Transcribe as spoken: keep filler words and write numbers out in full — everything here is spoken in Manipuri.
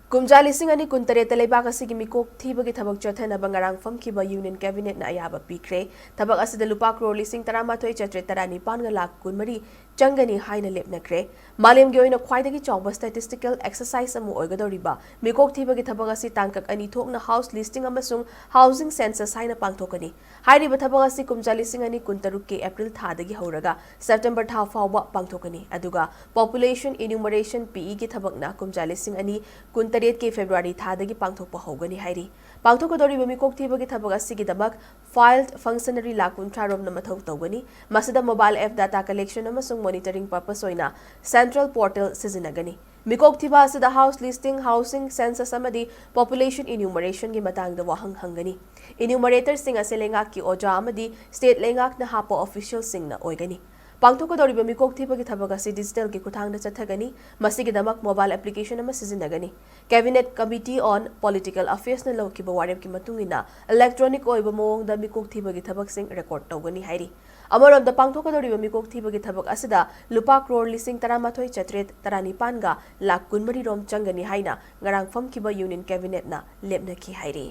ꯀꯨꯝꯖꯥ ꯂꯤꯁꯤꯡ ꯑꯅꯤ ꯀꯨꯟꯇꯔꯦꯠꯇ ꯂꯩꯕꯥꯛ ꯑꯁꯤꯒꯤ ꯃꯤꯀꯣꯛ ꯊꯤꯕꯒꯤ ꯊꯕꯛ ꯆꯠꯊꯅꯕ ꯉꯔꯥꯡ ꯐꯝꯈꯤꯕ ꯌꯨꯅꯤꯌꯟ ꯀꯦꯕꯤꯅꯦꯠꯅ ꯑꯌꯥꯕ ꯄꯤꯈ꯭ꯔꯦ꯫ ꯊꯕꯛ ꯑꯁꯤꯗ ꯂꯨꯄꯥ ꯀ꯭ꯔꯣꯔ ꯂꯤꯁꯤꯡ ꯇꯔꯥꯃꯥꯊꯣꯏ ꯆꯥꯇ꯭ꯔꯦꯠ ꯇꯔꯥꯅꯤꯄꯥꯟꯒ ꯂꯥꯈ ꯀꯨꯟꯃꯔꯤ ꯆꯪꯒꯅꯤ ꯍꯥꯏꯅ ꯂꯦꯞꯅꯈ꯭ꯔꯦ꯫ ꯃꯥꯂꯦꯝꯒꯤ ꯑꯣꯏꯅ ꯈ꯭ꯋꯥꯏꯗꯒꯤ ꯆꯥꯎꯕ statistical exercise ꯑꯃ ꯑꯣꯏꯒꯗꯧꯔꯤꯕ ꯃꯤꯀꯣꯛ ꯊꯤꯕꯒꯤ ꯊꯕꯛ ꯑꯁꯤ ꯇꯥꯡꯀꯛ ꯑꯅꯤ ꯊꯣꯛꯅ house listing ꯑꯃꯁꯨꯡ housing census ꯍꯥꯏꯅ ꯄꯥꯡꯊꯣꯛꯀꯅꯤ꯫ ꯍꯥꯏꯔꯤꯕ ꯊꯕꯛ ꯑꯁꯤ ꯀꯨꯝꯖꯥ ꯂꯤꯁꯤꯡ ꯑꯅꯤ ꯀꯨꯟꯇꯔꯨꯛꯀꯤ April ꯊꯥꯗꯒꯤ ꯍꯧꯔꯒ September ꯊꯥ ꯐꯥꯎꯕ ꯄꯥꯡꯊꯣꯛꯀꯅꯤ꯫ ꯑꯗꯨꯒ population enumeration, PE ꯒꯤ ꯊꯕꯛꯅ ꯀꯨꯝꯖꯥ ꯂꯤꯁꯤꯡ ꯑꯅꯤ ꯀꯨꯟꯇꯔꯦꯠꯀꯤ February ꯊꯥꯗꯒꯤ ꯄꯥꯡꯊꯣꯛꯄ ꯍꯧꯒꯅꯤ ꯍꯥꯏꯔꯤ꯫ ꯄꯥꯡꯊꯣꯛꯀꯗꯧꯔꯤꯕ ꯃꯤꯀꯣꯛ ꯊꯤꯕꯒꯤ ꯊꯕꯛ ꯑꯁꯤꯒꯤꯗꯃꯛ field functionary ꯂꯥꯈ ꯀꯨꯟꯊ꯭ꯔꯥ ꯔꯣꯝꯅ ꯃꯊꯧ ꯇꯧꯒꯅꯤ꯫ ꯃꯁꯤꯗ mobile app data collection ꯑꯃꯁꯨꯡ monitoring purpose ꯑꯣꯏꯅ central portal ꯁꯤꯖꯤꯟꯅꯒꯅꯤ꯫ ꯃꯤꯀꯣꯛ ꯊꯤꯕ ꯑꯁꯤꯗ house listing, housing census ꯑꯃꯗꯤ population enumeration ꯒꯤ ꯃꯇꯥꯡꯗ ꯋꯥꯍꯪ ꯍꯪꯒꯅꯤ꯫ Enumerators ꯁꯤꯡ ꯑꯁꯤ ꯂꯩꯉꯥꯛꯀꯤ ꯑꯣꯖꯥ ꯑꯃꯗꯤ state ꯂꯩꯉꯥꯛꯅ ꯍꯥꯞꯄ official ꯁꯤꯡꯅ ꯑꯣꯏꯒꯅꯤ꯫ ꯄꯥꯡꯊꯣꯛꯀꯗꯧꯔꯤꯕ ꯃꯤꯀꯣꯛ ꯊꯤꯕꯒꯤ ꯊꯕꯛ ꯑꯁꯤ digital ꯒꯤ ꯈꯨꯠꯊꯥꯡꯗ ꯆꯠꯊꯒꯅꯤ꯫ ꯃꯁꯤꯒꯤꯗꯃꯛ mobile application ꯑꯃ ꯁꯤꯖꯤꯟꯅꯒꯅꯤ꯫ Cabinet Committee on Political Affairs ꯅ ꯂꯧꯈꯤꯕ ꯋꯥꯔꯦꯞꯀꯤ ꯃꯇꯨꯡ ꯏꯟꯅ electronic ꯑꯣꯏꯕ ꯃꯑꯣꯡꯗ ꯃꯤꯀꯣꯛ ꯊꯤꯕꯒꯤ ꯊꯕꯛꯁꯤꯡ record ꯇꯧꯒꯅꯤ ꯍꯥꯏꯔꯤ꯫ ꯑꯃꯔꯣꯝꯗ ꯄꯥꯡꯊꯣꯛꯀꯗꯧꯔꯤꯕ ꯃꯤꯀꯣꯛ ꯊꯤꯕꯒꯤ ꯊꯕꯛ ꯑꯁꯤꯗ ꯂꯨꯄꯥ ꯀ꯭ꯔꯣꯔ ꯂꯤꯁꯤꯡ ꯇꯔꯥꯃꯥꯊꯣꯏ ꯆꯥꯇ꯭ꯔꯦꯠ ꯇꯔꯥꯅꯤꯄꯥꯟꯒ ꯂꯥꯈ ꯀꯨꯟꯃꯔꯤ ꯔꯣꯝ ꯆꯪꯒꯅꯤ ꯍꯥꯏꯅ ꯉꯔꯥꯡ ꯐꯝꯈꯤꯕ ꯌꯨꯅꯤꯌꯟ ꯀꯦꯕꯤꯅꯦꯠꯅ ꯂꯦꯞꯅꯈꯤ ꯍꯥꯏꯔꯤ꯫